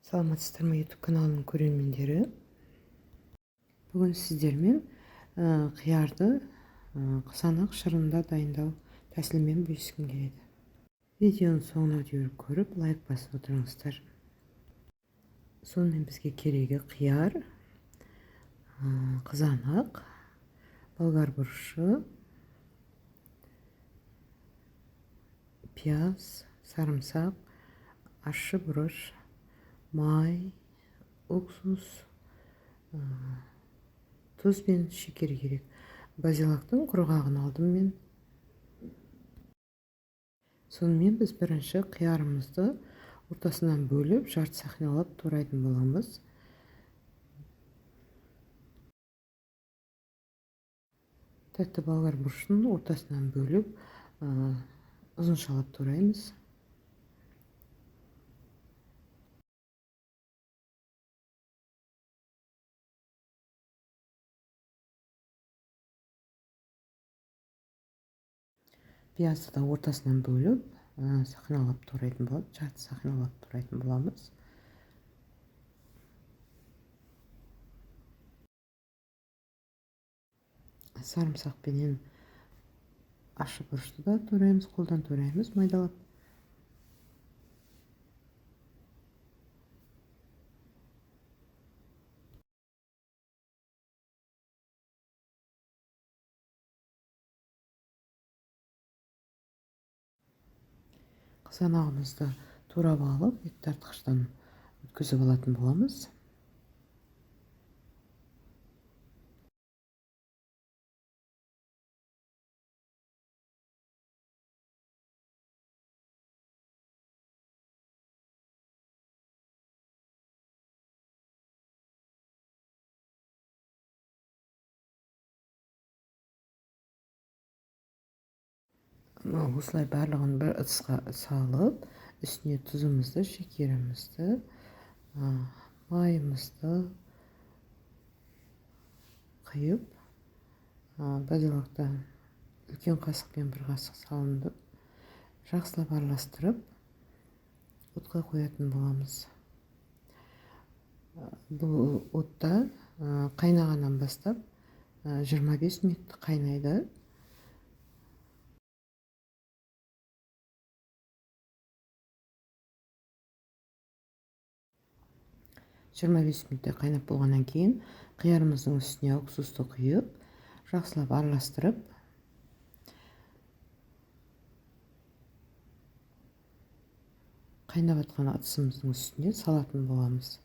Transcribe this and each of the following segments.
Саламатсыздар ма, YouTube каналының көрермендері! Бүгін сіздермен қиярды қызанақ шырынында дайындау тәсілімен бөліскім келеді. Видеоның соңына дейін көріп, лайк басып отырыңыздар. Сонымен, бізге керегі: қияр, қызанақ, болгар бұрышы, пияз, сарымсақ, ащы бұрыш, май, уксус, тұз бен шекер керек. Базилактың құрғағын алдым мен. Сонымен, біз бірінші қиярымызды ортасынан бөліп, жарты сақиналап турайтын боламыз. Тәтті болгар бұрышын ортасынан бөліп, ұзыншалап тураймыз. Пиязды да ортасынан бөліп, сақиналап турайтын болады, жарты сақиналап турайтын боламыз. Сарымсақ пенен ащы бұрышты да тураймыз, қолдан тураймыз майдалап. Қызанағымызды турап алып, ет тартқыштан өткізіп алатын боламыз. Осылай барлығын бір ыдысқа салып, үстіне тұзымызды, шекерімізді, майымызды құйып, базилактан үлкен қасықпен бір қасық салынды. Жақсылап араластырып, отқа қоятын боламыз. Бұл отта қайнағаннан бастап 25 минут қайнайды. 25 минуттай қайнап болғаннан кейін қиярымыздың үстіне уксусты құйып, жақсылап араластырып, қайнап жатқан ыдысымыздың үстіне салатын боламыз.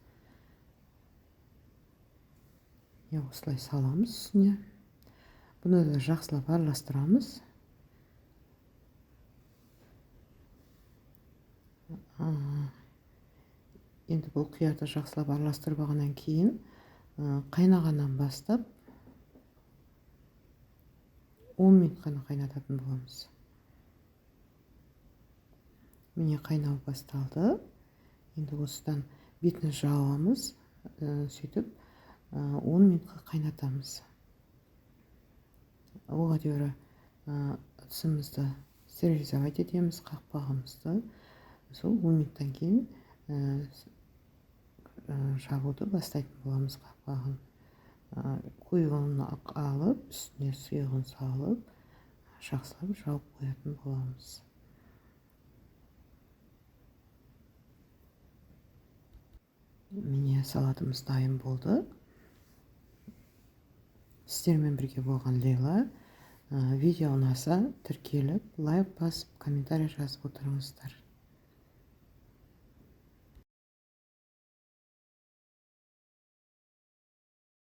Міне, осылай саламыз үстіне. Бұны да жақсылап араластырамыз. Енді бұл қиярды жақсылап араластырып алғаннан кейін, қайнағаннан бастап 10 минут қана қайнататын боламыз. Міне, қайнау басталды. Енді осыдан бетін жабамыз. Сөйтіп 10 минутқа қайнатамыз. Оға дейін ыдысымызды стерилизовать етеміз, қақпағымызды. Сол 10 минуттан кейін жабуды бастайтын боламыз. Қақпағын, қойығын алып, үстіне сұйығын салып, жақсылап жауып қоятын боламыз. Міне, салатымыз дайын болды. Сіздермен бірге болған Лейла. Видео ұнаса, тіркеліп, лайк басып, комментарий жазып отырыңыздар.